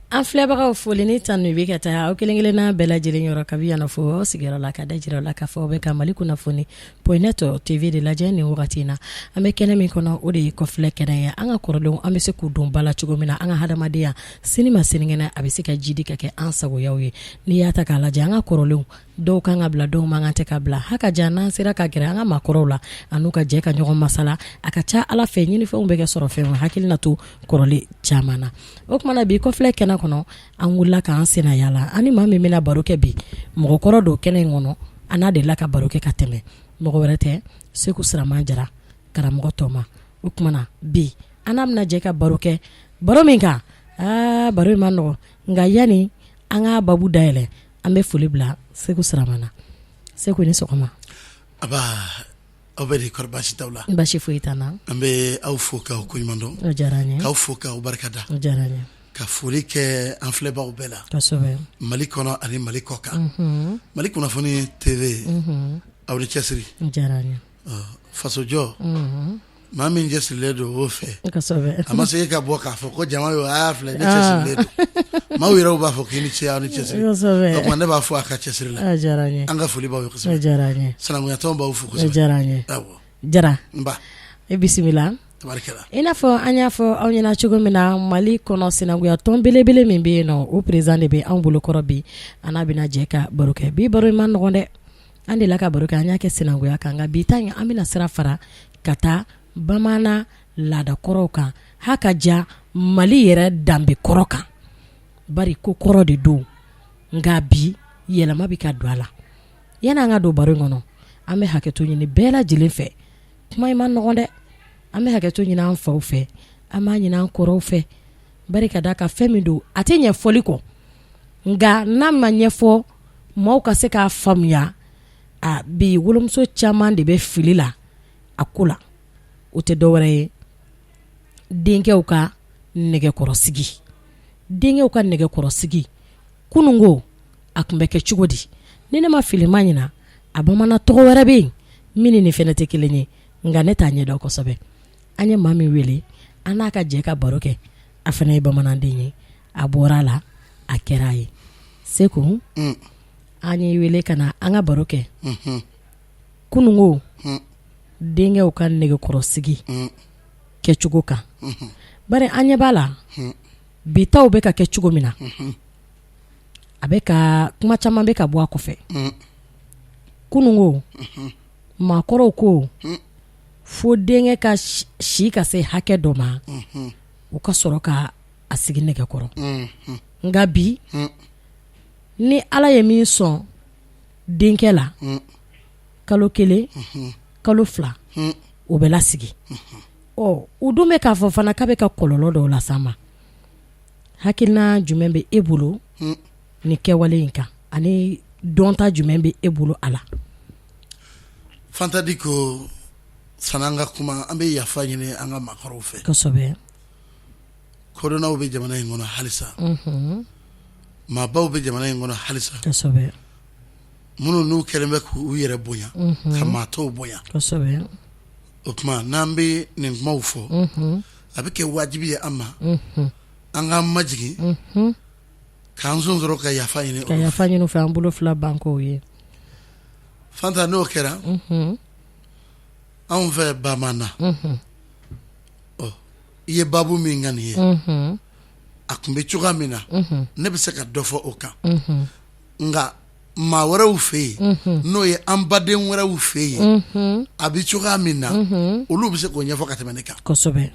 An filɛbagaw foli ni tanu bɛ ka taa aw kelen-kelenna bɛɛ lajɛlen yɔrɔ kabi yan fo aw sigiyɔrɔ la ka da jira la k'a fɔ aw bɛ ka Mali kunnafoni point net TV de lajɛ nin wagati in na. An bɛ kɛnɛ min kɔnɔ o de ye kɔfilɛ kɛnɛ ye. An ka kɔrɔlenw an bɛ se k'u don ba la cogo min na an ka hadamadenya sini ma sinikɛnɛ a bɛ se ka jidi ka kɛ an sagoyaw ye. N'i y'a ta k'a lajɛ an ka kɔrɔlenw dɔw kan ka bila dɔw man kan tɛ ka bila ha ka jan n'an sera ka gɛrɛ an ka maakɔrɔw la an'u ka jɛ ka ɲɔgɔn masala a ka ca Ala fɛ ɲinifɛnw bɛ kɛ sɔrɔ fɛn hakili na to kɔrɔlen caman na. O tuma na bi kɔfilɛ kɛnɛ kɔnɔ an wulila k'an senna yaala an ni maa min bɛna baro kɛ bi mɔgɔkɔrɔ don kɛnɛ in kɔnɔ an n'a delila ka baro kɛ ka tɛmɛ mɔgɔ wɛrɛ tɛ Seku Siraman Jara karamɔgɔ tɔma o tuma na bi an n'a bɛna jɛ ka baro kɛ baro min kan aa baro in man nɔgɔ nka yanni an ka babu dayɛlɛ an bɛ foli bila Seku Siraman na Seku ni sɔgɔma. Aba aw bɛ di kɔri baasi t'aw la? Baasi foyi t'an na. An bɛ aw fo k'aw koɲuman dɔn. O diyara an ye. K'aw fo k'aw barika da. O diyara an ye. Ka foli kɛ an filɛbaaw bɛɛ la. Kosɛbɛ. Mali kɔnɔ ani Mali kɔ kan. Unhun. Mali kunnafoni TV. Unhun. Aw ni cɛsiri. O diyara an ye. Fasojɔ. Unhun. Maa min cɛsirilen don o fɛ. Kosɛbɛ. A ma se ka bɔ k'a fɔ ko jama ye a y'a filɛ ne cɛsirilen don. Maaw yɛrɛw b'a fɔ k'i ni ce aw ni cɛsiri. Kosɛbɛ. O tuma ne b'a fɔ a ka cɛsiri la. A diyara an ye. An ka foli b'aw ye kosɛbɛ. O diyara an ye. Sinankunya tɔn b'aw fo kosɛbɛ. O diyara an ye. Awɔ. Jara. Nba. I bisimila. I n'a fɔ an y'a fɔ aw ɲɛna cogo min na Mali kɔnɔ sinankunya tɔn belebele min bɛ yen nɔ o président de bɛ anw bolokɔrɔ bi an n'a bɛna jɛ ka baro kɛ bi baro in man nɔgɔn dɛ an delila ka baro kɛ an y'a kɛ sinankunya kan nka bi ta in an bɛna sira fara ka taa bamanan laadakɔrɔw kan ha ka ja Mali yɛrɛ danbe kɔrɔ kan bari ko kɔrɔ de don nka bi yɛlɛma bɛ ka don a la yanni an ka don baro in kɔnɔ an bɛ hakɛto ɲini bɛɛ lajɛlen fɛ kuma in man nɔgɔn dɛ an bɛ hakɛto ɲini an faw fɛ an b'a ɲini an kɔrɔw fɛ bari ka d'a kan fɛn min don a tɛ ɲɛ fɔli kɔ nka n'a ma ɲɛfɔ maaw ka se k'a faamuya a bi wolomuso caman de bɛ fili la a ko la o tɛ dɔwɛrɛ ye denkɛw ka nɛgɛkɔrɔsigi denkɛw ka nɛgɛkɔrɔsigi kununko a tun bɛ kɛ cogo di ni ne ma fili ma ɲina a bamanan tɔgɔ wɛrɛ bɛ yen min ni nin fana tɛ kelen ye nka ne t'a ɲɛdɔn kosɛbɛ an ye maa min wele an n'a ka jɛ ka baro kɛ a fana ye bamananden ye a bɔra a la a kɛra a ye Seku an y'i wele ka na an ka baro kɛ kununko denkɛw ka nɛgɛkɔrɔsigi kɛcogo kan bari an ɲɛ b'a la bi taw bɛ ka kɛ cogo min na a bɛ ka kuma caman bɛ ka bɔ a kɔfɛ kununko maakɔrɔw ko fo denkɛ ka si ka se hakɛ dɔ ma u ka sɔrɔ ka a sigi nɛgɛ kɔrɔ nka bi ni Ala ye min sɔn denkɛ la kalo 1 kalo 2 o bɛ lasigi ɔ u dun bɛ k'a fɔ fana k'a bɛ ka kɔlɔlɔ dɔw las'an ma hakilina jumɛn bɛ e bolo ni kɛwale in kan ani dɔnta jumɛn bɛ e bolo a la Fanta Diko sani an ka kuma an bɛ yafa ɲini an ka maakɔrɔw fɛ kosɛbɛ kodɔnnaw bɛ jamana in kɔnɔ halisa maabaw bɛ jamana in kɔnɔ halisa kosɛbɛ minnu n'u kɛlen bɛ k'u yɛrɛ bonya ka maa tɔw bonya kosɛbɛ o tuma n'an bɛ nin kumaw fɔ a bɛ kɛ wajibi ye an ma an k'an majigin k'an sonsoro ka yafa ɲini ka yafa ɲini u fɛ an bolo fila bankow ye Fanta n'o kɛra anw fɛ bamanan ɔ i ye baabu min kan nin ye a tun bɛ cogoya min na ne bɛ se ka dɔ fɔ o kan nka maa wɛrɛw fɛ yen n'o ye an baden wɛrɛw fɛ yen a bɛ cogoya min na olu bɛ se k'o ɲɛfɔ ka tɛmɛ ne kan kosɛbɛ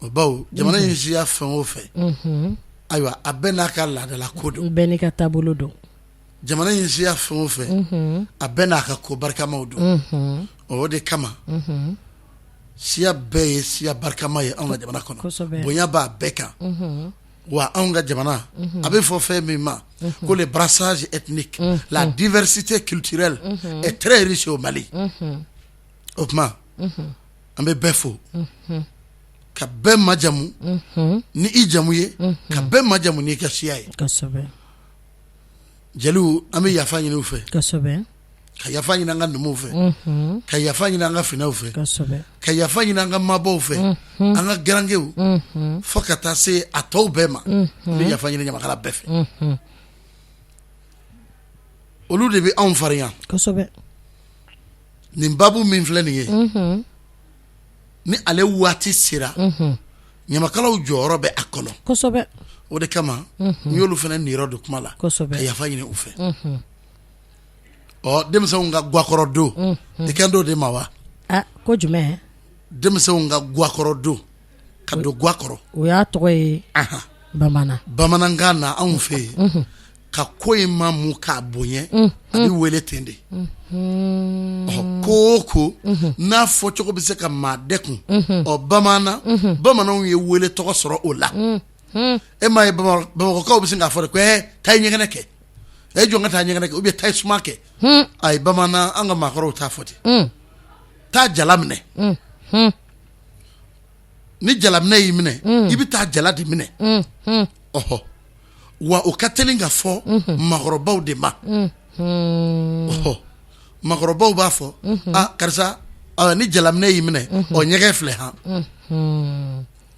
o bawo jamana in siya fɛn o fɛn ayiwa a bɛɛ n'a ka laadala ko don bɛɛ n'i ka taabolo don jamana in siya fɛn o fɛn a bɛɛ n'a ka ko barikamaw don o de kama Siya bɛɛ ye siya barikama ye anw ka jamana kɔnɔ, bonya b'a bɛɛ kan. Wa anw ka jamana, a bɛ fɔ fɛn min ma ko le brassage ethnique, la diversité culturelle est très riche au Mali. O tuma an bɛ bɛɛ fo, ka bɛɛ majamu ni i jamu ye, ka bɛɛ majamu n'i ka siya ye. Jeliw, an bɛ yafa ɲini u fɛ, ka yafa ɲini an ka numuw fɛ, ka yafa ɲini an ka finɛw fɛ, ka yafa ɲini an ka mabɔw fɛ, an ka garankew, fo ka taa se a tɔw bɛɛ ma. An bɛ yafa ɲini ɲamakala bɛɛ fɛ. Olu de bɛ anw farinya. Nin babu min filɛ nin ye, ni ale waati sera, ɲamakalaw jɔyɔrɔ bɛ a kɔnɔ. O de kama n y'olu fana niyɔrɔ don kuma la, ka yafa ɲini u fɛ. Ɔ, denmisɛnw ka gakɔrɔ don, i kan t'o de ma wa? Ko jumɛn? Denmisɛnw ka gakɔrɔ don, ka don ga kɔrɔ. O y'a tɔgɔ ye bamanankan na anw fɛ yen. Ka ko in mamu k'a bonya, a bɛ wele ten de. Ɔ, ko o ko n'a fɔcogo bɛ se ka maa dɛkun, ɔ, bamanan, bamananw ye wele tɔgɔ sɔrɔ o la. E m'a ye, bamakɔkaw bɛ sin k'a fɔ de ko taa i ɲɛgɛnɛ kɛ, e jɔn ka taa ɲɛgɛnɛ kɛ, ou bien taa i suma kɛ. Ayi, bamanan, an ka maakɔrɔw t'a fɔ ten. Taa jala minɛ. Ni jalaminɛ y'i minɛ, i bɛ taa jala de minɛ. Ɔhɔ, wa o ka teli ka fɔ maakɔrɔbaw de ma. Ɔhɔ, maakɔrɔbaw b'a fɔ: a karisa, ni jalaminɛ y'i minɛ, ɔ, ɲɛgɛn filɛ han.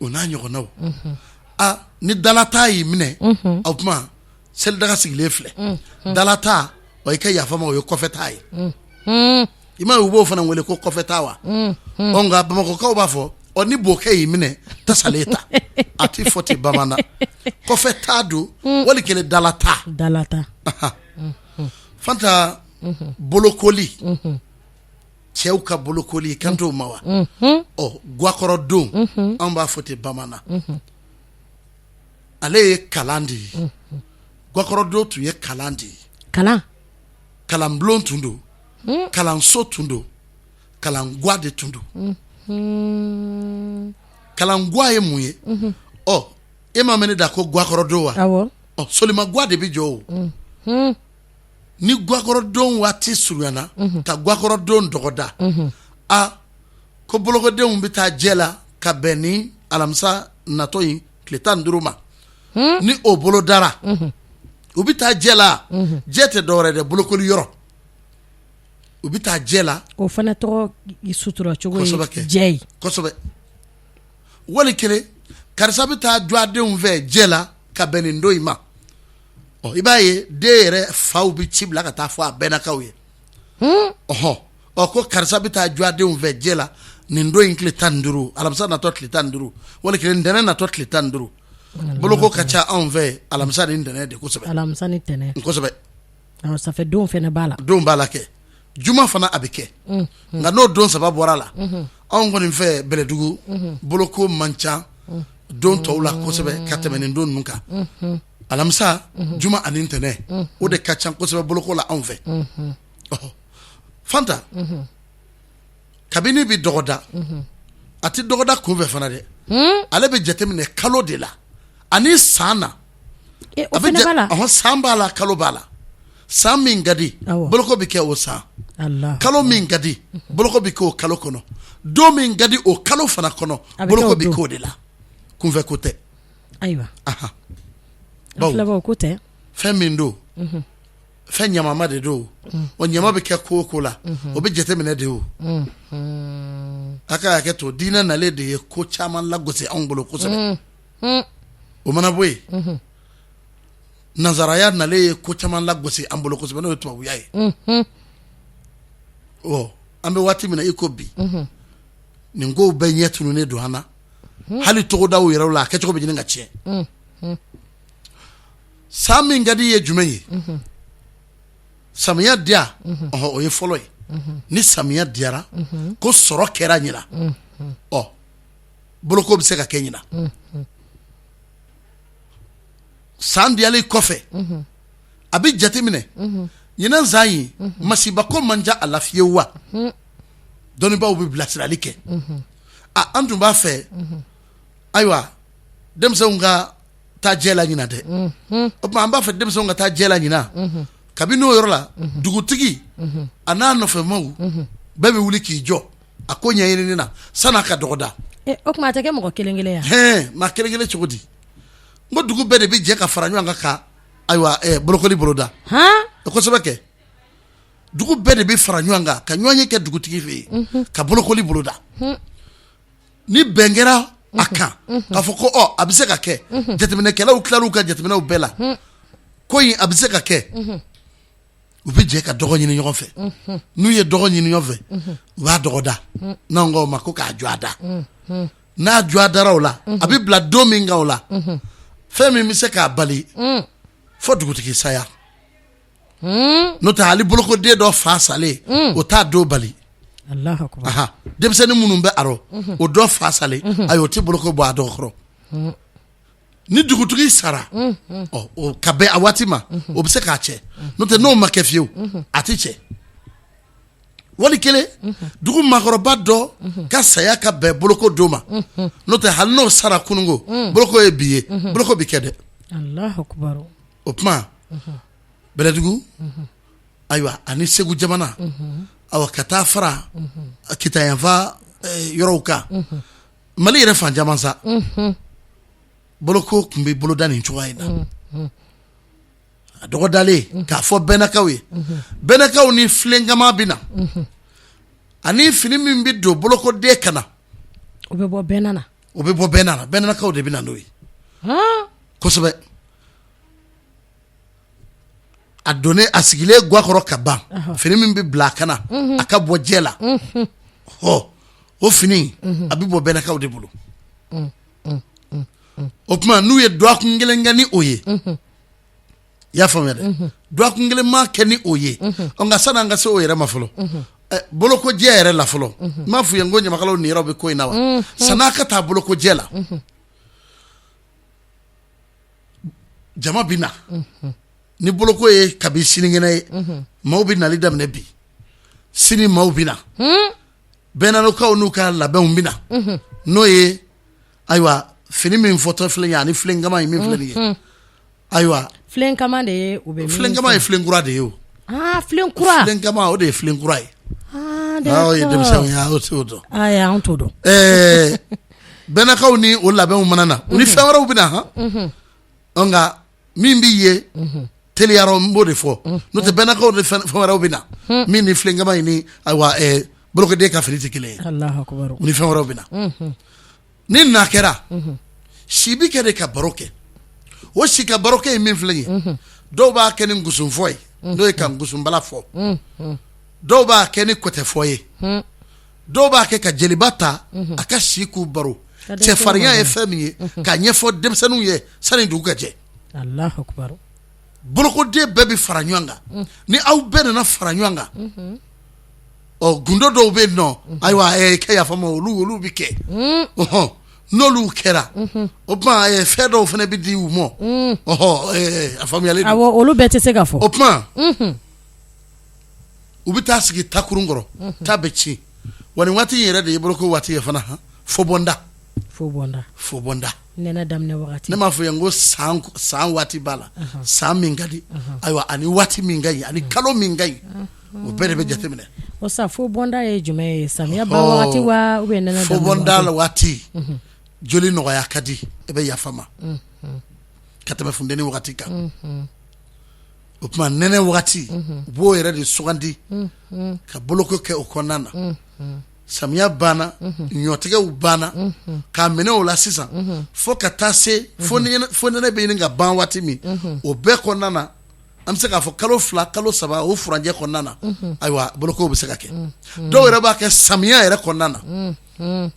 O n'a ɲɔgɔnnaw. A ni dalata y'i minɛ, o tuma selidaga sigilen filɛ. Dalata, ɔ, i ka yafa ma, o ye kɔfɛta ye. I m'a ye, u b'o fana wele ko kɔfɛta wa? Ɔ, nka bamakɔkaw b'a fɔ: ɔ, ni bokɛ y'i minɛ, tasalen ta. A tɛ fɔ ten bamanan. Kɔfɛta don, wali kelen dalata. Dalata. Fanta, bolokoli, cɛw ka bolokoli, i kan t'o ma wa? Ɔ, gakɔrɔ don, an b'a fɔ ten bamanan. Ale ye kalan de ye. Gakɔrɔdon tun ye kalan de ye. Kalan. Kalanbulon tun don, kalanso tun don, kalangwa de tun don. Kalangwa ye mun ye? Ɔ, e ma mɛn ne da ko gakɔrɔdon wa? Ɔ, solimagwa de bɛ jɔ o. Ni gakɔrɔdon waati surunyana, ka gakɔrɔdon dɔgɔda, a ko bolokodenw bɛ taa jɛ la ka bɛn ni alamisa natɔ in tile 15 ma. Ni o bolodara, u bɛ taa jɛ la. Jɛ tɛ dɔwɛrɛ dɛ, bolokoli yɔrɔ. U bɛ taa jɛ la. O fana tɔgɔ sutura cogo ye jɛ ye. Kosɛbɛ. Wali kelen, karisa bɛ taa dɔgɔdenw fɛ jɛ la ka bɛn nin don in ma. Ɔ, i b'a ye, den yɛrɛ faw bɛ ci bila ka taa fɔ a bɛnnakaw ye. Ɔhɔ, ɔ, ko karisa bɛ taa dɔgɔdenw fɛ jɛ la nin don in tile 15, alamisa natɔ tile 15, wali kelen ntɛnɛn natɔ tile 15. Boloko ka ca anw fɛ alamisa ni ntɛnɛn de kosɛbɛ. Alamisa ni ntɛnɛn. Kosɛbɛ. Ça fait don fana b'a la. Don b'a la kɛ. Juma fana a bɛ kɛ. Nka n'o don saba bɔra la, anw kɔni fɛ Bɛlɛdugu, boloko man ca don tɔw la kosɛbɛ ka tɛmɛ nin don ninnu kan. Alamisa, juma ani ntɛnɛn, o de ka ca kosɛbɛ boloko la anw fɛ. Ɔhɔ, Fanta, kabini bɛ dɔgɔda, a tɛ dɔgɔda kunfɛ fana dɛ. Ale bɛ jateminɛ kalo de la ani san na. A bɛ san b'a la, kalo b'a la. San min ka di, boloko bɛ kɛ o san. Kalo min ka di, boloko bɛ kɛ o kalo kɔnɔ. Don min ka di o kalo fana kɔnɔ, boloko bɛ k'o de la. Kunfɛ ko tɛ. Ayiwa, ko tɛ. Fɛn min don, fɛn ɲamama de don. O ɲama bɛ kɛ ko o ko la, o bɛ jateminɛ de. O a ka hakɛ to, diinɛ nalen de ye ko caman lagosi anw bolo kosɛbɛ. O mana bɔ yen, nansaraya nalen ye ko caman lagosi an bolo kosɛbɛ, n'o ye tubabuya ye. Ɔ, an bɛ waati min na i ko bi, nin kow bɛɛ ɲɛ tununnen don an na. Hali togodaw yɛrɛ la, a kɛcogo bɛ ɲini ka tiɲɛ. San min ka di ye jumɛn ye? Samiya diya, ɔhɔ, o ye fɔlɔ ye. Ni samiya diyara, ko sɔrɔ kɛra ɲinan, ɔ, boloko bɛ se ka kɛ ɲinan. San diyalen kɔfɛ, a bɛ jateminɛ ɲinan san in masibako man ca a la fiyewu wa? Dɔnnibaaw bɛ bilasirali kɛ. An tun b'a fɛ ayiwa denmisɛnw ka taa jɛ la ɲinan dɛ. O tuma an b'a fɛ denmisɛnw ka taa jɛ la ɲinan. Kabini o yɔrɔ la, dugutigi a n'a nɔfɛmaw bɛɛ bɛ wuli k'i jɔ a ko ɲɛɲinini na san'a ka dɔgɔda. O tuma a tɛ kɛ mɔgɔ kelen kelen ye? Maa kelen kelen cogo di? N ko dugu bɛɛ de bɛ jɛ ka fara ɲɔgɔn kan ka ayiwa bolokoli boloda. Kosɛbɛ kɛ. Dugu bɛɛ de bɛ fara ɲɔgɔn kan ka ɲɔgɔn ye kɛ dugutigi fɛ yen ka bolokoli boloda. Ni bɛn kɛra a kan k'a fɔ ko a bɛ se ka kɛ, jateminɛkɛlaw tilal'u ka jateminɛw bɛɛ la, ko in a bɛ se ka kɛ, u bɛ jɛ ka dɔgɔ ɲini ɲɔgɔn fɛ. N'u ye dɔgɔ ɲini ɲɔgɔn fɛ, u b'a dɔgɔda, n'an k'o ma ko k'a jɔ a da. N'a jɔ a dara o la, a bɛ bila don min kan o la, fɛn min bɛ se k'a bali fo dugutigi saya. N'o tɛ hali bolokoden dɔ fa salen, o t'a don bali. Denmisɛnnin minnu bɛ a rɔ, o dɔ fa salen, ayi, o tɛ boloko bɔ a dɔgɔ kɔrɔ. Ni dugutigi sara ɔ ka bɛn a waati ma, o bɛ se k'a cɛ. N'o tɛ, n'o ma kɛ fiyewu, a tɛ cɛ. Wali kelen, dugu maakɔrɔba dɔ ka saya ka bɛn boloko don ma. N'o tɛ, hali n'o sara kununko, boloko ye bi ye, boloko bɛ kɛ dɛ. O tuma Bɛlɛdugu, ayiwa, ani Segu jamana, awa, ka taa fara Kita yanfan yɔrɔw kan, Mali yɛrɛ fan caman sa, boloko tun bɛ boloda nin cogoya in na. A dɔgɔdalen k'a fɔ bɛnakaw ye, bɛnakaw ni filenkama bɛ na ani fini min bɛ don bolokoden kan na, o bɛ bɔ bɛnna na. O bɛ bɔ bɛnna na, bɛnakaw de bɛ na n'o ye kosɛbɛ. A donnen, a sigilen ga kɔrɔ ka ban, fini min bɛ bila a kan na a ka bɔ jɛ la, ɔ o fini a bɛ bɔ bɛnakaw de bolo. O tuma n'u ye dɔgɔkun kelen kɛ ni o ye, i y'a faamuya dɛ, dɔgɔkun kelen ma kɛ ni o ye. Ɔ nka sani an ka se o yɛrɛ ma fɔlɔ, bolokojɛ yɛrɛ la fɔlɔ, n m'a f'u ye n ko ɲamakalaw niyɔrɔ bɛ ko in na wa? San'a ka taa bolokojɛ la, jama bɛ na ni boloko ye kabi sinikɛnɛ ye. Maaw bɛ nali daminɛ bi, sini maaw bɛ na, bɛnakaw n'u ka labɛnw bɛ na, n'o ye ayiwa fini min fɔtɔ filɛ ye ani filenkama ye min filɛ nin ye. Ayiwa, filenkama de ye u bɛ filenkama ye filenkura de ye. O filenkura, filenkama, o de ye filenkura ye. Aw ye denmisɛnw ye, aw t'o dɔn. An t'o dɔn. Bɛnakaw ni o labɛnw mana na, u ni fɛn wɛrɛw bɛ na han. Nka min bɛ ye teliyara, n b'o de fɔ. N'o tɛ, bɛnakaw ni fɛn wɛrɛw bɛ na min ni filenkama in ni ayiwa bolokoden ka fini tɛ kelen ye. U ni fɛn wɛrɛw bɛ na. Ni na kɛra, si bɛ kɛ de ka baro kɛ. O si ka baro kɛ ye min filɛ ye, dɔw b'a kɛ ni nkusunfɔ ye, n'o ye ka nkusunbala fɔ. Dɔw b'a kɛ ni kɔtɛfɔ ye. Dɔw b'a kɛ ka jeliba ta a ka si k'u baro, cɛfarinya ye fɛn min ye, k'a ɲɛfɔ denmisɛnninw ye sani dugu ka jɛ. Bolokoden bɛɛ bɛ fara ɲɔgɔn kan. Ni aw bɛɛ nana fara ɲɔgɔn kan, ɔ gundo dɔw bɛ yen nɔ, ayiwa, kɛ yafa ma, olu bɛ kɛ. Ɔhɔn, n'olu kɛra, o tuma fɛn dɔw fana bɛ di u ma. Ɔhɔ, a faamuyalen don. Awɔ, olu bɛɛ tɛ se ka fɔ. O tuma u bɛ taa sigi takurun kɔrɔ, ta bɛ ci. Wa nin waati in yɛrɛ de ye boloko waati ye fana, fobɔnda. Fobɔnda, nɛnɛ daminɛ wagati. Ne m'a fɔ ye ko san waati b'a la, san min ka di, ayiwa, ani waati min ka ɲi ani kalo min ka ɲi, o bɛɛ de bɛ jateminɛ. O sa, fobɔnda ye jumɛn ye? Samiya ban wagati wa ou bien nɛnɛ? Fobɔnda la waati, joli nɔgɔya ka di, i bɛ yafa ma, ka tɛmɛ funteni wagati kan. O tuma nɛnɛ wagati, u b'o yɛrɛ de sugandi ka boloko kɛ o kɔnɔna na. Samiya banna, ɲɔtigɛw banna, k'a minɛ o la sisan fo ka taa se fo nɛnɛ bɛ ɲini ka ban waati min, o bɛɛ kɔnɔna na, an bɛ se k'a fɔ kalo 2, kalo 3, o furancɛ kɔnɔna na, ayiwa, bolokow bɛ se ka kɛ. Dɔw yɛrɛ b'a kɛ samiya yɛrɛ kɔnɔna na.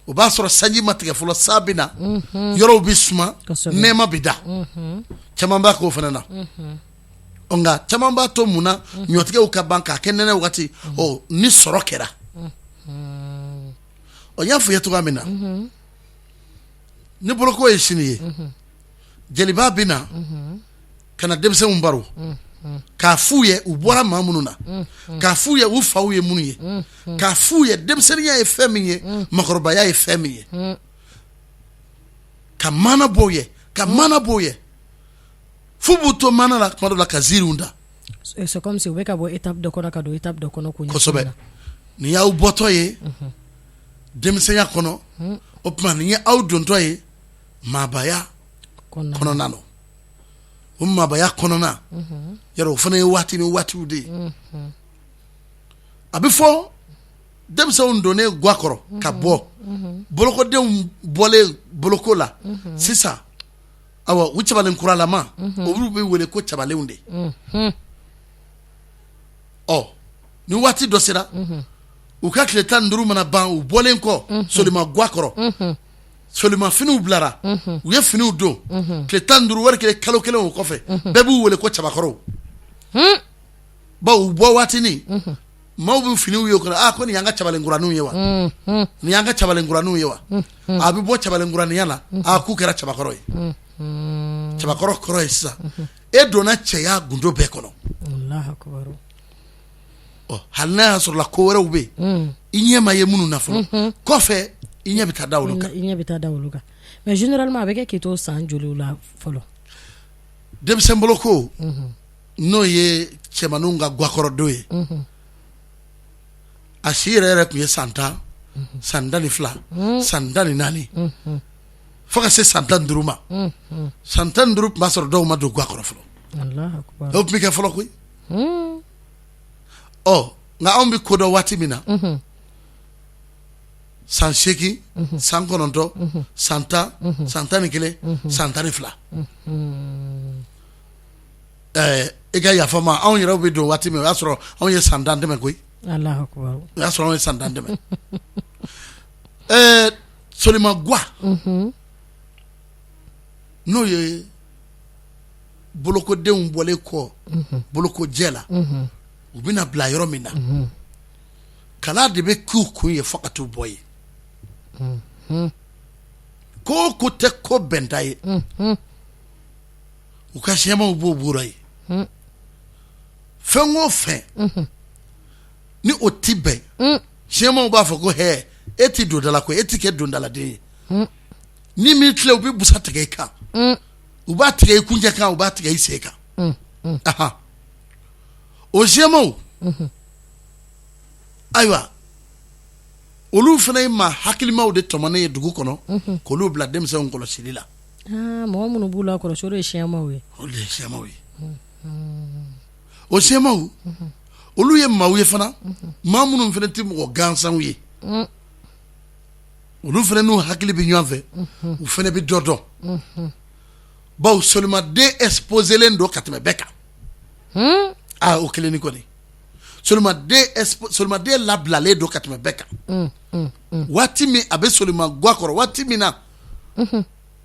O b'a sɔrɔ sanji ma tigɛ fɔlɔ, san bɛ na, yɔrɔw bɛ suma, nɛɛma bɛ da. Caman b'a k'o fana na. Nka caman b'a to mun na ɲɔtigɛw ka ban k'a kɛ nɛnɛ waati, ɔ ni sɔrɔ kɛra. Ɔ n y'a fɔ i ye cogoya min na, ni boloko ye sini ye, jeliba bɛ na ka na denmisɛnw baro. K'a f'u ye u bɔra maa minnu na, k'a f'u ye u faw ye minnu ye, k'a f'u ye denmisɛnninya ye fɛn min ye, makɔrɔbaya ye fɛn min ye, ka maana b'o ye, ka maana b'o ye, f'u b'u to maana la tuma dɔ la ka ziiriw da. C'est comme si u bɛ ka bɔ étape dɔ kɔnɔ ka don étape dɔ kɔnɔ. Kosɛbɛ. Nin y'aw bɔtɔ ye denmisɛnya kɔnɔ, o tuma nin ye aw dontɔ ye maabaya kɔnɔna na. O maabaya kɔnɔna yɛrɛ, o fana ye waati ni waatiw de ye. A bɛ fɔ denmisɛnw donnen ga kɔrɔ ka bɔ, bolokodenw bɔlen boloko la sisan, awa, u cɛbalen kuralama, olu bɛ wele ko cɛbalenw de. Ɔ, ni waati dɔ sera, u ka tile 15 mana ban, u bɔlen kɔ solima ga kɔrɔ, solima finiw bilara, u ye finiw don, tile 15 wari kelen, kalo kelen o kɔfɛ, bɛɛ b'u wele ko cɛbakɔrɔw. Bawo u bɔ waatinin, maaw bɛ finiw ye o kɔnɔ: aa, ko nin y'an ka cɛbalenkuraninw ye wa, nin y'an ka cɛbalenkuraninw ye wa. A bɛ bɔ cɛbalenkuraninya la, aa, k'u kɛra cɛbakɔrɔ ye. Cɛbakɔrɔ kɔrɔ ye sisan e donna cɛya gundo bɛɛ kɔnɔ. Ɔ, hali n'a y'a sɔrɔ la ko wɛrɛw bɛ yen i ɲɛ ma ye minnu na fɔlɔ, kɔfɛ i ɲɛ bɛ taa da olu kan. I ɲɛ bɛ taa da olu kan. Mais généralement a bɛ kɛ k'i to san joli la fɔlɔ? Denmisɛn boloko, n'o ye cɛmanninw ka gakɔrɔdon ye, a si yɛrɛ yɛrɛ tun ye san 10, san 12, san 14, fo ka se san 15 ma. San 15 tun b'a sɔrɔ dɔw ma don gakɔrɔ fɔlɔ. O tun bɛ kɛ fɔlɔ koyi. Ɔ, nka anw bɛ ko dɔn waati min na, san 8, san 9, san 10, san 11, san 12. I ka yafa n ma, anw yɛrɛ bɛ don waati min, o y'a sɔrɔ anw ye san 10 tɛmɛ koyi. O y'a sɔrɔ anw ye san 10 tɛmɛ. Solima ga, n'o ye bolokodenw bɔlen kɔ bolokojɛ la, u bɛna bila yɔrɔ min na, kala de bɛ k'u kun ye fo ka t'u bɔ yen. Ko o ko tɛ ko bɛnta ye, u ka siyamaw b'o bɔra yen. Fɛn o fɛn ni o ti bɛn, siyamaw b'a fɔ ko hɛ, e ti dondala ko e ti kɛ dondaladen ye. Ni m'i tilen, u bɛ busa tigɛ i kan, u b'a tigɛ i kuncɛ kan, u b'a tigɛ i sen kan. O siyamaw, ayiwa, olu fana ye maa hakilimaw de tɔmɔnen ye dugu kɔnɔ k'olu bila denmisɛnw kɔlɔsili la. Mɔgɔ minnu b'u la kɔlɔsi, o de ye siyamaw ye. O de ye siyamaw ye. O siyamaw, olu ye maaw ye fana, maa minnu fana tɛ mɔgɔ gansanw ye. Olu fana n'u hakili bɛ ɲɔgɔn fɛ, u fana bɛ dɔ dɔn, bawo solimaden exposelen don ka tɛmɛ bɛɛ kan. Aa, o kelen ni kɔni, solimaden labilalen don ka tɛmɛ bɛɛ kan. Waati min a bɛ solima ga kɔrɔ, waati min na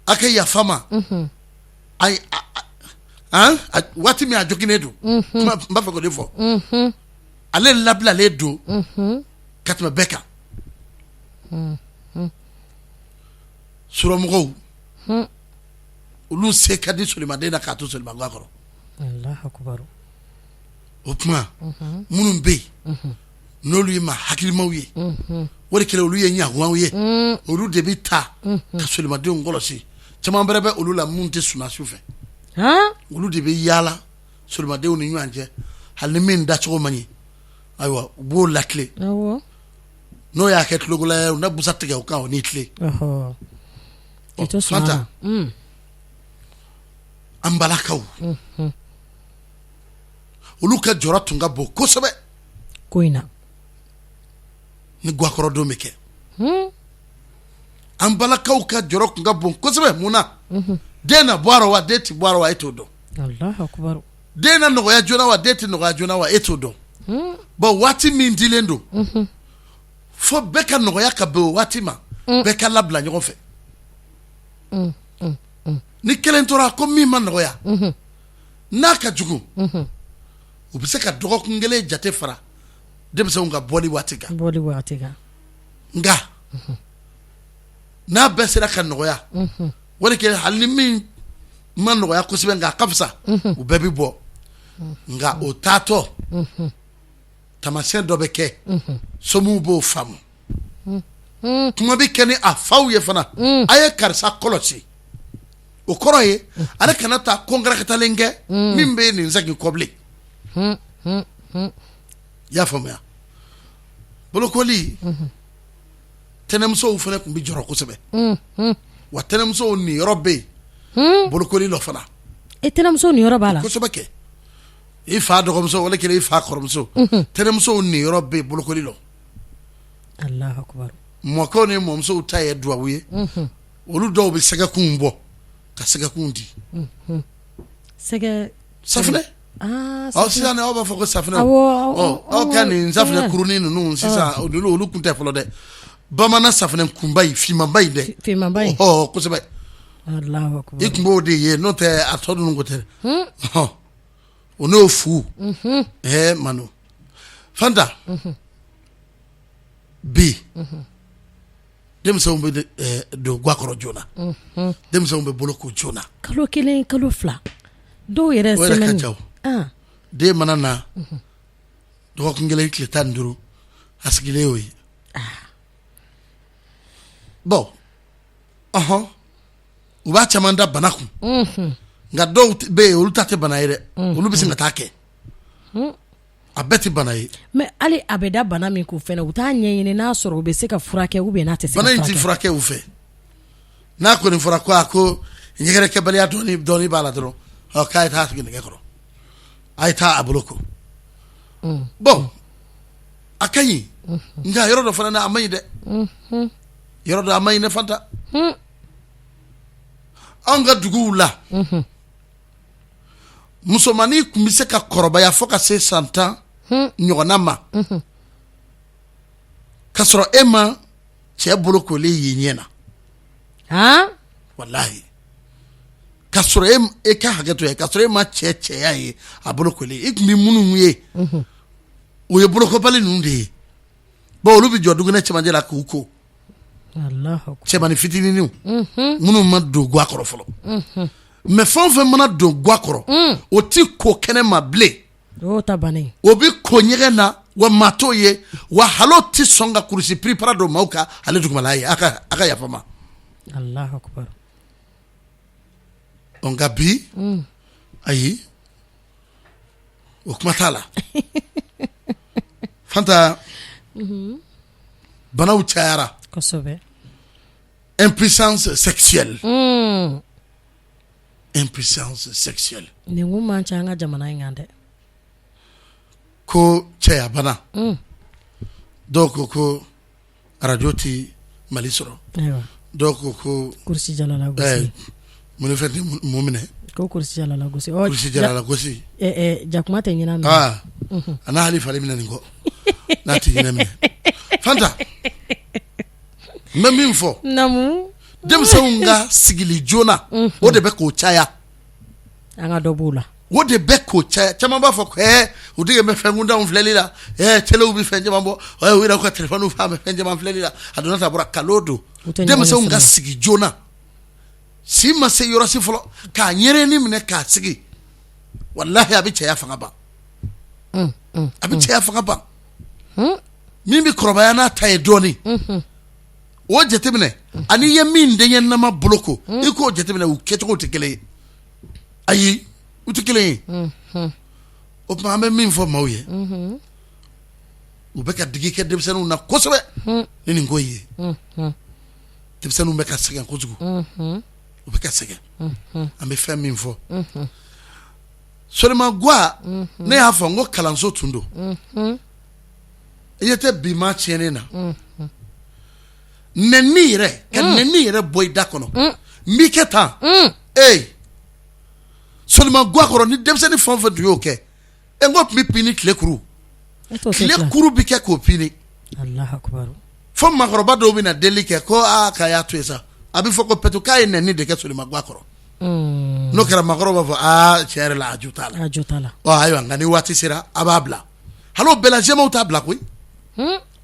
a kɛ yafa n ma, waati min a joginnen don, n b'a fɛ k'o de fɔ, ale labilalen don ka tɛmɛ bɛɛ kan. Suramɔgɔw, olu se ka di solimaden na k'a to solima ga kɔrɔ. O tuma minnu bɛ yen n'olu ye maa hakilimaw ye, o de kɛlen olu ye ɲaguwaw ye, olu de bɛ taa ka solimadenw kɔlɔsi. Caman bɛrɛ bɛ olu la minnu tɛ sunaa su fɛ, olu de bɛ yaala solimadenw ni ɲɔgɔn cɛ. Hali ni min dacogo man ɲi, ayiwa, u b'o latilen. N'o y'a kɛ tulogola ye, u na busa tigɛ o kan, o n'i tilen. Fanta, an balakaw, olu ka jɔrɔ tun ka bon kosɛbɛ ko in na ni gakɔrɔdon bɛ kɛ. An balakaw ka jɔrɔ tun ka bon kosɛbɛ. Mun na? Den na bɔ a rɔ wa, den tɛ bɔ a rɔ wa, e t'o dɔn. Den na nɔgɔya joona wa, den tɛ nɔgɔya joona wa, e t'o dɔn. Bon, waati min dilen don fo bɛɛ ka nɔgɔya ka bɛn o waati ma, bɛɛ ka labila ɲɔgɔn fɛ. Ni kelen tora ko min ma nɔgɔya, n'a ka jugu, u bɛ se ka dɔgɔkun kelen jate fara denmisɛnw ka bɔli waati kan. Nka n'a bɛɛ sera ka nɔgɔya, wali kelen, hali ni min ma nɔgɔya kosɛbɛ nka a ka fisa, u bɛɛ bɛ bɔ. Nka o taatɔ, taamasiyɛn dɔ bɛ kɛ, somiw b'o faamu. Kuma bɛ kɛ ni a faw ye fana, a ye karisa kɔlɔsi. O kɔrɔ ye ale kana taa ko karakatalen kɛ min bɛ nin segin kɔ bilen. I y'a faamuya? Bolokoli, tɛnɛmusow fana tun bɛ jɔrɔ kosɛbɛ. Wa tɛnɛmusow niyɔrɔ bɛ yen bolokoli lɔ fana. E, tɛnɛmuso niyɔrɔ b'a la? Kosɛbɛ kɛ. I fa dɔgɔmuso wala kelen i fa kɔrɔmuso, tɛnɛmusow niyɔrɔ bɛ yen bolokoli lɔ. Mɔkɛw ni mɔmusow ta ye duwawu ye. Olu dɔw bɛ sɛgɛkunw bɔ ka sɛgɛkunw di. Sɛgɛ? Safunɛ. Aw sisan aw b'a fɔ ko safunɛ, aw ka nin safunɛ kurunin ninnu sisan, olu tun tɛ fɔlɔ dɛ. Bamanan safunɛ kunba in, finmanba in dɛ, kosɛbɛ, i tun b'o de ye. N'o tɛ, a tɔ ninnu ko tɛ. O n'o fu ɛɛ manu Fanta, bi denmisɛnw bɛ don ga kɔrɔ joona, denmisɛnw bɛ boloko joona. Kalo 1, kalo 2, dɔw yɛrɛ. O yɛrɛ ka ca. Den mana na dɔgɔkun 1, tile 15, a sigilen y'o ye. Bon, ɔhɔn, u b'a caman da bana kun, nka dɔw bɛ yen, olu ta tɛ bana ye dɛ, olu bɛ sin ka taa kɛ. A bɛɛ tɛ bana ye. Mais hali a bɛ da bana min kun fɛnɛ, u t'a ɲɛɲini n'a sɔrɔ u bɛ se ka furakɛ ou bien n'a tɛ se ka furakɛ. Bana in tɛ furakɛ u fɛ. N'a kɔni fɔra ko a ko ɲɛgɛnɛkɛbaliya dɔɔni dɔɔni b'a la dɔrɔn, ɔ, k'a ye taa sigi nɛgɛ kɔrɔ, a ye taa a bolo ko. Bon, a ka ɲi, nka yɔrɔ dɔ fana na, a man ɲi dɛ. Yɔrɔ dɔ, a man ɲi ne Fanta. Anw ka duguw la, musomannin tun bɛ se ka kɔrɔbaya fo ka se san 10 ɲɔgɔnna ma ka sɔrɔ e ma cɛ bolokolen y'i ɲɛ na. Walahi, ka sɔrɔ e ka hakɛ to ye, ka sɔrɔ e ma cɛ cɛya ye a bolokolen. I tun bɛ minnu ye, o ye bolokobali ninnu de ye. Bon, olu bɛ jɔ dukɛnɛ cɛmancɛ la k'u ko, cɛmannin fitininw minnu ma don ga kɔrɔ fɔlɔ. Mais fɛn o fɛn mana don ga kɔrɔ, o ti ko kɛnɛ ma bilen, o bɛ ko ɲɛgɛn na, wa maa t'o ye, wa hal'o tɛ sɔn ka kurusi piripara don maaw ka ale dugumala ye. A ka yafa n ma. Nka bi, ayi, o kuma t'a la Fanta. Banaw cayara. Kosɛbɛ. Impuissance sexuelle, impuissance sexuelle. Nin kun man ca an ka jamana in kan dɛ. Ko cɛya bana. Dɔw ko ko arajo tɛ Mali sɔrɔ, dɔw ko ko kurusijalalagosi. Mun fɛn tɛ mun minɛ? Ko kurusijalalagosi. Kurusijalalagosi. Jakuma tɛ ɲinɛ minɛ. Aa, a n'a hali fali minɛ nin kɔ n'a tɛ ɲinɛ minɛ. Fanta, n bɛ min fɔ, denmisɛnw ka sigili joona, o de bɛ k'o caya. An ka dɔ b'o la. O de bɛ k'o caya. Caman b'a fɔ ko ɛɛ, u dege bɛ fɛn kuntanw filɛli la, ɛɛ, telew bɛ fɛn caman bɔ, ɛɛ, u yɛrɛ ka telefɔniw fa bɛ fɛn caman filɛli la. A donna ta bɔra kalon don. Denmisɛnw ka sigi joona, si ma se yɔrɔ si fɔlɔ, k'a ɲɛrɛni minɛ k'a sigi, walahi, a bɛ cɛya fanga ban, a bɛ cɛya fanga ban. Min bɛ kɔrɔbaya n'a ta ye dɔɔnin, o jateminɛ, ani i ye min denkɛnama boloko, i k'o jateminɛ, u kɛcogo tɛ kelen ye. Ayi, u tɛ kelen ye. O tuma, an bɛ min fɔ maaw ye, u bɛ ka digi kɛ denmisɛnninw na kosɛbɛ ni nin ko in ye. Denmisɛnninw bɛ ka sɛgɛn kojugu, u bɛ ka sɛgɛn. An bɛ fɛn min fɔ, Solimagwa, ne y'a fɔ n ko kalanso tun don. I ɲɛ tɛ bi maa tiɲɛnen na? Nɛni yɛrɛ, ka nɛni yɛrɛ bɔ i da kɔnɔ, n b'i kɛ tan. Ee, Solimagwa kɔrɔ, ni denmisɛnnin fɛn o fɛn tun y'o kɛ, e, n ko tun bɛ pini tile kuru, tile kuru bɛ kɛ k'o pini, fo maakɔrɔba dɔw bɛ na deli kɛ ko aa, k'a y'a to yen sa. A bɛ fɔ ko pɛtu k'a ye nɛni de kɛ Solimagwa kɔrɔ. N'o kɛra, maakɔrɔba b'a fɔ aa, tiɲɛ yɛrɛ la, a jo t'a la, a jo t'a la. Ɔ ayiwa, nka ni waati sera, a b'a bila. Hali o bɛɛ la, jɛmaw t'a bila koyi.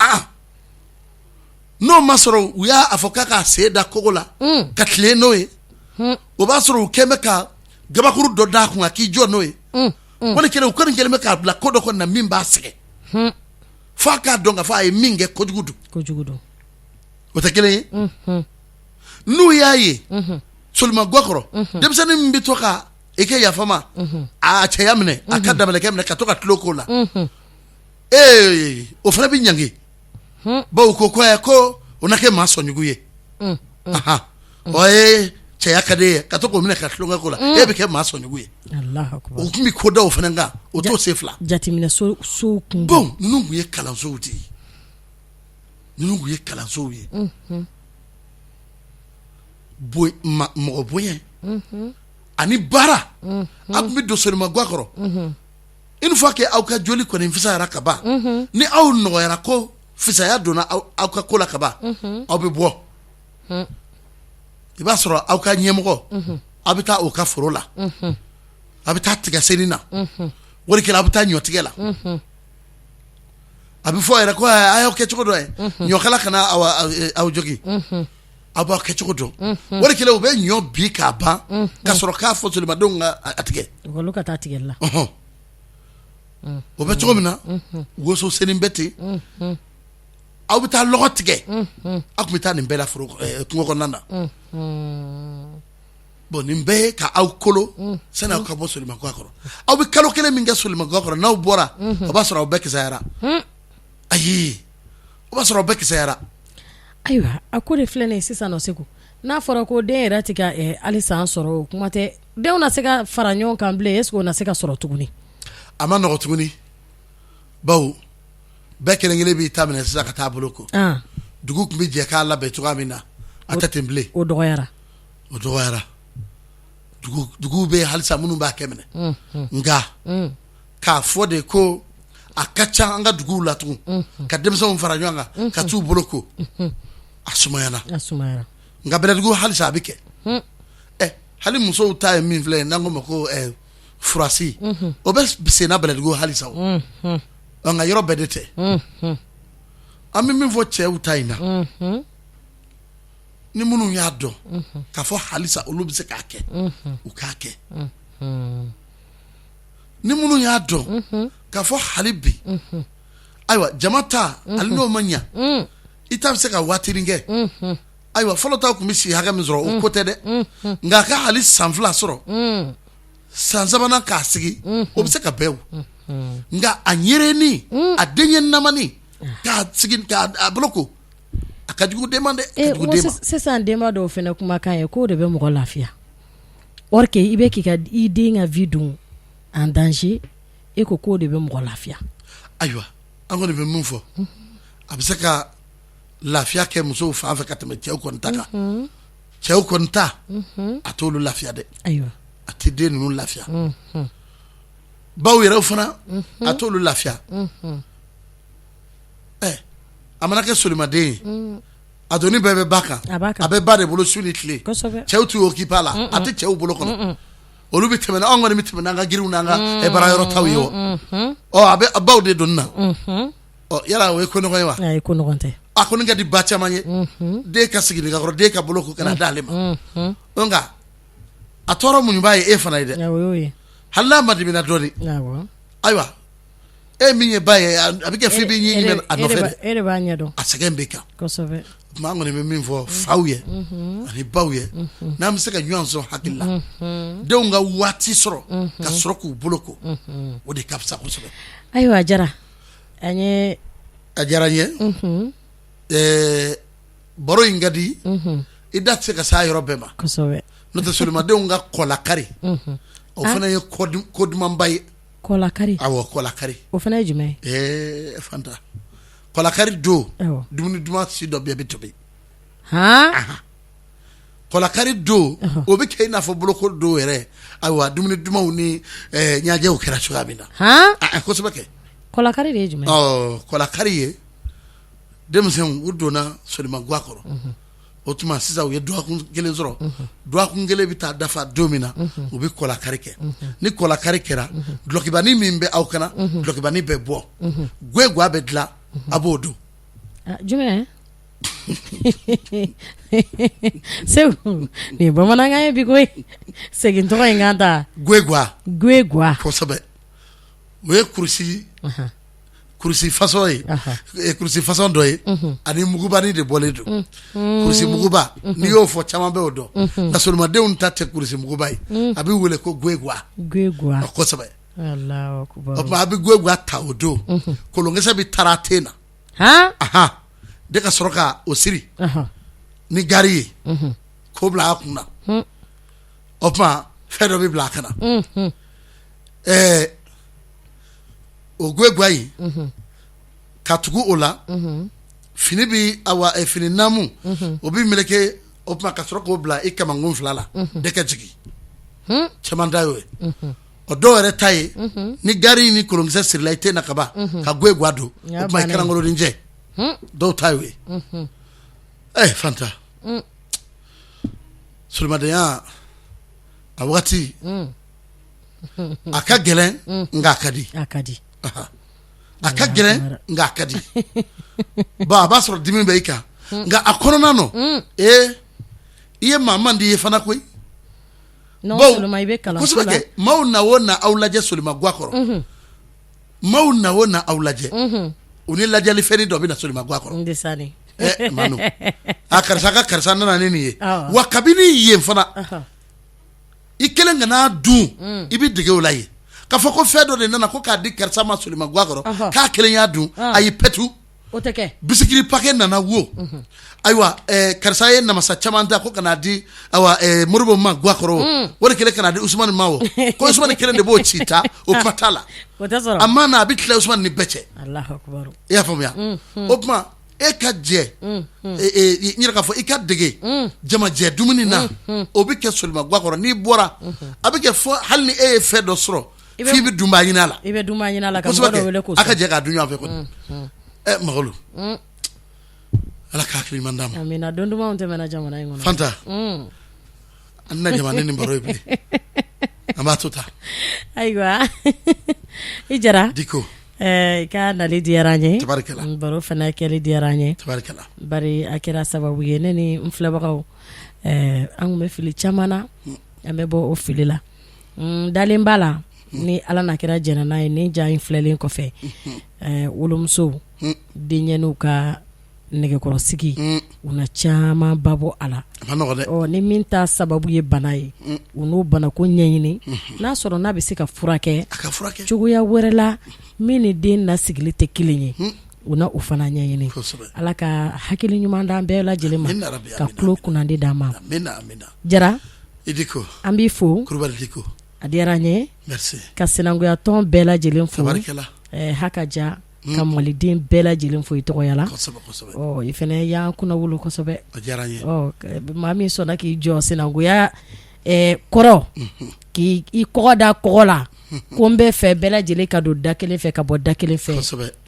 Aa, n'o ma sɔrɔ u y'a fɔ k'a k'a sen da kogo la ka tilen n'o ye, o b'a sɔrɔ u kɛn bɛ ka gabakuru dɔ d'a kun a k'i jɔ n'o ye. Wali kelen u kɔni kɛlen bɛ k'a bila ko dɔ kɔni na min b'a sɛgɛn, f'a k'a dɔn k'a fɔ a ye min kɛ, kojugu don. Kojugu don. O tɛ kelen ye. N'u y'a ye Solimagwa kɔrɔ, denmisɛnnin min bɛ to ka i kɛ yafama a cɛya minɛ, a ka dabalɛkɛ minɛ ka to ka tulon k'o la, ee, o fana bɛ ɲangi, bawo ko ko o na kɛ maa sɔnjugu ye. O ye cɛya ka di ye ka to k'o minɛ ka tulonkɛ k'o la, e bɛ kɛ maa sɔnjugu ye. O tun bɛ ko da o fana kan, o t'o sen fila. Jateminɛ so kun. Bon, ninnu tun ye kalansow de ye, ninnu tun ye kalansow ye. Mɔgɔ bonya ani baara, a tun bɛ don Solimagwa kɔrɔ. Une fois que aw ka joli kɔni fisayara ka ban, ni aw nɔgɔyara, ko fisaya donna aw ka ko la ka ban, aw bɛ bɔ. I b'a sɔrɔ aw ka ɲɛmɔgɔ, aw bɛ taa o ka foro la, aw bɛ taa tiga senni na, wali kelen aw bɛ taa ɲɔtigɛ la. A bɛ fɔ yɛrɛ ko a y'aw kɛcogo dɔn ye, ɲɔkala kana aw jogin, aw b'aw kɛcogo dɔn. Wali kelen u bɛ ɲɔ bin k'a ban ka sɔrɔ k'a fɔ solimadenw ka a tigɛ. Olu ka taa tigɛli la. O bɛ cogo min na, woso senni bɛ ten, aw bɛ taa lɔgɔ tigɛ, aw tun bɛ taa nin bɛɛ la foro kungo kɔnɔna na. Bon, nin bɛɛ ye ka aw kolo sani aw ka bɔ Solimagwa kɔrɔ. Aw bɛ kalo kelen min kɛ Solimagwa kɔrɔ, n'aw bɔra, o b'a sɔrɔ aw bɛɛ kisayara. Ayi, o b'a sɔrɔ aw bɛɛ kisayara. Ayiwa, a ko de filɛ nin ye sisan nɔ, Segu, n'a fɔra ko den yɛrɛ tɛ ka hali san sɔrɔ, o kuma tɛ denw na se ka fara ɲɔgɔn kan bilen. Est-ce que o na se ka sɔrɔ tuguni? A ma nɔgɔ tuguni, bawo bɛɛ kelen kelen b'i ta minɛ sisan ka taa boloko. Dugu tun bɛ jɛ k'a labɛn cogoya min na, a tɛ ten bilen. O dɔgɔyara. O dɔgɔyara. Duguw bɛ halisa minnu b'a kɛ minɛ, nka k'a fɔ de ko a ka ca an ka duguw la tugun ka denmisɛnw fara ɲɔgɔn kan ka t'u boloko, a sumayana. Nka bɛlɛdugu halisa a bɛ kɛ. Ɛ, hali musow ta ye min filɛ ye, n'an ko ma ko furasi, o bɛ senna bɛlɛdugu halisa. O nka yɔrɔ bɛɛ de tɛ. An bɛ min fɔ cɛw ta in na, ni minnu y'a dɔn k'a fɔ halisa olu bɛ se k'a kɛ, u k'a kɛ. Ni minnu y'a dɔn k'a fɔ hali bi, ayiwa, jama ta, hali n'o ma ɲa, i ta bɛ se ka waatinin kɛ. Ayiwa, fɔlɔ ta tun bɛ si hakɛ min sɔrɔ, o ko tɛ dɛ, nka a ka hali san 2 sɔrɔ, san sabanan k'a sigi, o bɛ se ka bɛn. Nka a ɲɛrɛnin, a denkɛ namani k'a sigi k'a boloko, a ka jugu den ma dɛ. Sisan denba dɔw fana kumakan ye k'o de bɛ mɔgɔ lafiya, or que i bɛ k'i ka i den ka vie don en danger, e ko k'o de bɛ mɔgɔ lafiya. Ayiwa, an kɔni bɛ min fɔ, a bɛ se ka lafiya kɛ musow fan fɛ ka tɛmɛ cɛw kɔni ta kan. Cɛw kɔni ta, a t'olu lafiya dɛ. Ayiwa. A tɛ den ninnu lafiya. Baw yɛrɛ fana, a t'olu lafiya. Ɛ, a mana kɛ solimaden ye, a doni bɛɛ bɛ ba kan, a bɛ ba de bolo su ni tile. Cɛw t'u occupé a la, a tɛ cɛw bolo kɔnɔ. Olu bɛ tɛmɛ, anw kɔni bɛ tɛmɛ n'an ka giriw n'an ka baara yɔrɔ taw ye. O ɔ, a bɛ baw de doni na. Ɔ, yala o ye ko nɔgɔn ye wa? Ayi, ko nɔgɔn tɛ. A kɔni ka di ba caman ye, den ka sigi nɛgɛ kɔrɔ, den ka boloko ka na d'ale ma. Nka a tɔɔrɔ muɲubaa ye e fana ye dɛ, hali n'a madimina dɔɔnin. Ayiwa, e min ye ba ye, a bɛ kɛ f'i b'i ɲɛ a nɔfɛ dɛ. E de b'a ɲɛdɔn. A sɛgɛn bɛ kan. Kosɛbɛ. O tuma, an kɔni bɛ min fɔ faw ye ani baw ye, n'an bɛ se ka ɲɔgɔn sɔn hakili la, denw ka waati sɔrɔ ka sɔrɔ k'u boloko, o de ka fisa kosɛbɛ. Ayiwa, Jara, an ye. A diyara n ye. Ɛɛ, baro in ka di, i da tɛ se ka s'a yɔrɔ bɛɛ ma. Kosɛbɛ. N'o tɛ, solimadenw ka kɔlakari, o fana ye ko dumanba ye. Kɔlakari? Awɔ, kɔlakari. O fana ye jumɛn ye? Ee Fanta, kɔlakari don, dumuni duman si dɔ bɛɛ bɛ tobi. Hɔn! Kɔlakari don, o bɛ kɛ i n'a fɔ boloko don yɛrɛ. Ayiwa, dumuni dumanw ni ɲɛnajɛw kɛra cogoya min na. Hɔn! Kosɛbɛ kɛ. Kɔlakari de ye jumɛn ye? Ɔ, kɔlakari ye denmisɛnw u donna Solimagwa kɔrɔ. O tuma sisan u ye dɔgɔkun kelen sɔrɔ. Dɔgɔkun kelen bɛ taa dafa don min na, u bɛ kɔlakari kɛ. Ni kɔlakari kɛra, dulɔkibanin min bɛ aw kan na, dulɔkibanin bɛ bɔ, gwa bɛ dilan, a b'o dun. Jumɛn? Segu, nin ye bamanankan ye bi koyi. Segin tɔgɔ in kan ta. Gwa. Gwa. Kosɛbɛ. O ye kurusi kurusi façon ye, kurusi façon dɔ ye, ani mugubanin de bɔlen don. Kurusi muguba, n'i y'o fɔ, caman bɛ o dɔn, nka solimadenw ta tɛ kurusi muguba ye. A bɛ wele ko gwewa. Kosɛbɛ. O tuma a bɛ gwewa ta o don, kolonkisɛ bɛ taara ten na de ka sɔrɔ ka o siri ni gari ye k'o bila a kun na. O tuma fɛn dɔ bɛ bila a kan na. Ɛɛ, o gwewa in, ka tugu o la, fini bɛ, awa, fini naamu, o bɛ meleke. O tuma ka sɔrɔ k'o bila i kamankun fila la de ka jigin. Caman ta y'o ye. O dɔw yɛrɛ ta ye, ni gari ni kolonkisɛ sirila i ten na kaban, ka gwewa don, o tuma i karankolonin jɛ. Dɔw ta y'o ye. Ɛ Fanta, solimadenya a waati a ka gɛlɛn, nka a ka di. A ka di. A ka gɛlɛn, nka a ka di. Bon, a b'a sɔrɔ dimi bɛ i kan, nka a kɔnɔna nɔ, ee, i ye maa man di ye fana koyi. Kosɛbɛ kɛ. Maaw na o na aw lajɛ solimagwa kɔrɔ, maaw na o na aw lajɛ, u ni lajɛlifɛn dɔ bɛ na solimagwa kɔrɔ. Manu, a karisa ka karisa nana ni nin ye. Wa kabini yen fana, i kelen kana dun, i bɛ dege o la yen k'a fɔ ko fɛn dɔ de nana ko k'a di karisa ma solimagwa kɔrɔ, k'a kelen y'a dun, ayi, pɛtu. O tɛ kɛ. Bisikiri pakɛ nana wo, ayiwa, karisa ye namasa caman ta ko ka n'a di, ayiwa, Moribo ma gwa kɔrɔ, o de kelen ka n'a di Usumani ma o, ko Usumani kelen de b'o ci ta. O kuma t'a la. A ma na, a bɛ tila Usumani ni bɛɛ cɛ. I y'a faamuya? O tuma e ka jɛ, n yɛrɛ k'a fɔ i ka dege jamajɛ dumuni na, o bɛ kɛ solimagwa kɔrɔ. N'i bɔra, a bɛ kɛ fɔ hali ni e ye fɛn dɔ sɔrɔ, f'i bɛ dunbaa ɲini a la. I bɛ dunbaa ɲini a la ka mɔgɔ dɔ wele k'o a ka jɛ k'a dun ɲɔgɔn fɛ kɔni. Ɛ Makɔlɔ, Ala ka hakili ɲuman d'an ma. Amina. Don dumanw tɛmɛna jamana in kɔnɔ. Fanta, an tɛna jama ni nin baro ye bilen, an b'a to tan. Ayiwa, i Jara. Diko. I ka nali diyara an ye. Tabarikala. Baro fana kɛli diyara an ye. Tabarikala. Bari a kɛra sababu ye, ne ni n filɛbagaw, an tun bɛ fili caman na, an bɛ bɔ o fili la. N dalen b'a la, ni Ala n'a kira jɛnna n'a ye, nin ja in filɛlen kɔfɛ, wolomusow denyɛninw ka nɛgɛkɔrɔsigi, u na caman ba bɔ a la. Ni min ta sababu ye bana ye, u n'o banako ɲɛɲini, n'a sɔrɔ n'a bɛ se ka furakɛ cogoya wɛrɛ la min ni den lasigili tɛ kelen ye, u na o fana ɲɛɲini. Ala ka hakili ɲuman d'an bɛɛ lajɛlen ma, ka tulo kunnandi d'an ma. Jara, an b'i fo, a diyara an ye ka sinankunya tɔn bɛɛ lajɛlen fo, ha ka ja ka maliden bɛɛ lajɛlen fo i tɔgɔya la. I fana y'an kunnawolo kosɛbɛ. Maa min sɔnna k'i jɔ sinankunya kɔrɔ, k'i kɔgɔ da kɔgɔ la, ko n bɛ fɛ bɛɛ lajɛlen ka don da kelen fɛ ka bɔ da kelen fɛ,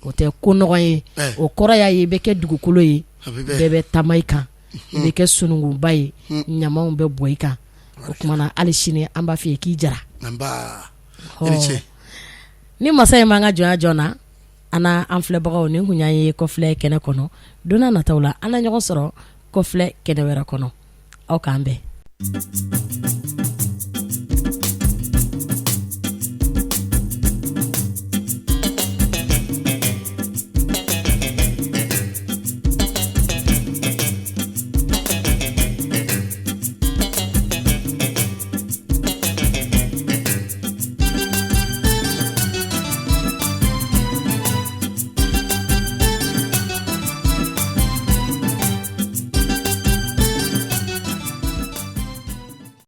o tɛ ko nɔgɔ ye. O kɔrɔ y'a ye i bɛ kɛ dugukolo ye, bɛɛ bɛ taama i kan, i bɛ kɛ sununkunba ye, ɲamanw bɛ bɔ i kan. O tuma na, hali sini an b'a fɔ i ye k'i Jara. Ni masa in b'an ka jɔnya jɔ na, an an filɛbagaw, nin kun y'an ye kɔfilɛ kɛnɛ kɔnɔ. Don nataw la, an na ɲɔgɔn sɔrɔ kɔfilɛ kɛnɛ wɛrɛ kɔnɔ. Aw k'an bɛn.